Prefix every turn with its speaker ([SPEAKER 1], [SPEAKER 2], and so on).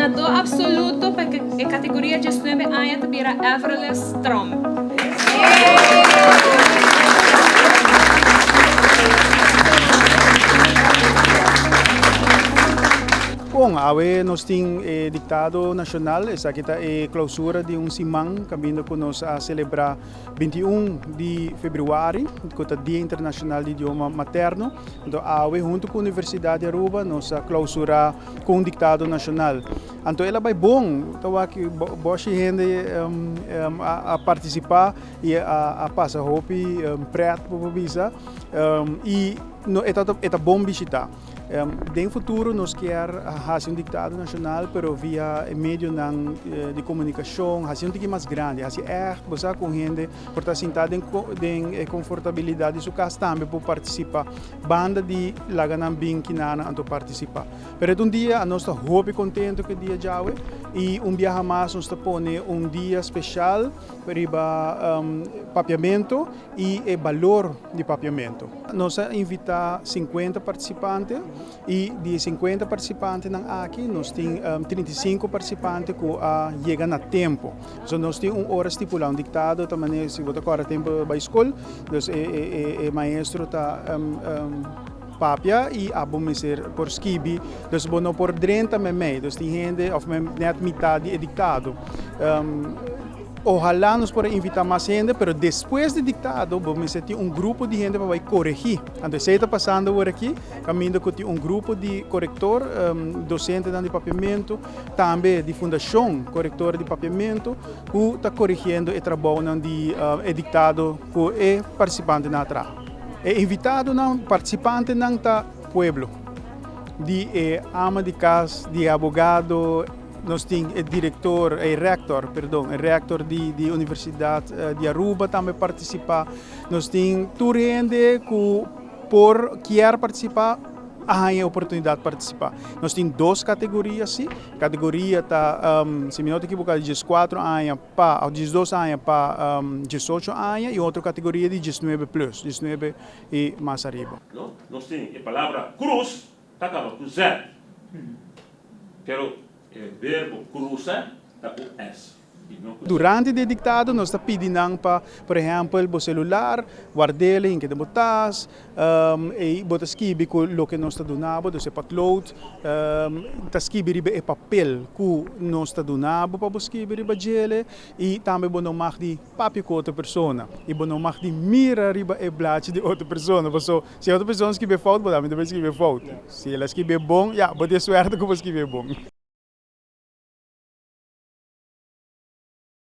[SPEAKER 1] Ganadó absoluto pa e kategoria 19 aña ta bira Everlis Tromp.
[SPEAKER 2] Bon, awe nos tin e diktado nashonal, esaki ta e klousura di un siman kaminda ku nos a selebrá 21 di febrüari, ku ta Dia Internashonal di Idioma Materno. Anto awe huntu ku Universidat di Aruba nos a klousurá ku un diktado nashonal. Anto el a bai bon, ta wak boshi hende a partisipá i a pasa hopi prèt bo por bisa i e ta bon bishitá. Den futuro nos kier hasi un diktado nashonal pero via e medionan di komunikashon, hasi un tiki mas grandi, hasi ègt bo sa ku un hende por ta sintá den den e konfortabilidat di su kas tambe por partisipá banda di laga nan bin kinanan anto partisipá. Pero e ta un dia nos ta hopi kontento ku e dia djawe i un biaha mas nos ta pone un dia speshal riba papiamentu. I e balor di papiamentu. Nos a invitá 50 partisipante i di e 50 partisipantenan aki nos tin 35 partisipante ku a yega na tempu. So nos tin un ora stipulá, un diktado ta manera si bo ta kòrda tempu bai skol, dus e maestro ta papia i abo mester por skibi, dus bo no por drenta meimei, dus tin hende òf nèt mitá di e diktado. Ohalá nos por a invitá mas hende, pero despues di diktado bo mester tin un grupo di hende pa bai koregí. Anto esei ta pasando awor aki, kaminda ku tin un grupo di korektor, dosentenan di papiamentu, tambe di fundashon korektor di papiamentu, ku ta koregiendo e trabounan di e diktado ku e partisipantenan a traha. E invitadonan, partisipantenan ta pueblo, di e ama di kas, di e abogado, Nos tin e director, e rector, perdon, e rector di di Universidad di Aruba tambe participa. Nos tin tur hende cu por kier participa a haña e oportunidad participa. Nos tin dos categoria si. Categoria ta, si mi no ta equivoca, di diescuatro aña pa, of diesdos aña pa diesocho aña y otro categoria di diesnuebe plus, diesnuebe y mas ariba.
[SPEAKER 3] No, nos tin e palabra cruz ta caba cu Z. Pero e verbo krusa ta ku s i no ku z.
[SPEAKER 2] Durante di e diktado nos ta pidi nan pa, por ehèmpel, bo selular, ward'el hinka den bo tas, ei bo ta skibi ku loke nos ta duna bo, dus e potlood, ta skibi riba e papel ku nos ta duna bo pa bo skibi riba djele i tambe bo no mag di papia ku otro persona i bo no mag di mira riba e blachi di otro persona paso Si otro persona skibi e fout, bo tambe ta bai skibi e fout. Si el a skibi e bon, ya, bo tin e suerte ku bo skibi e bon.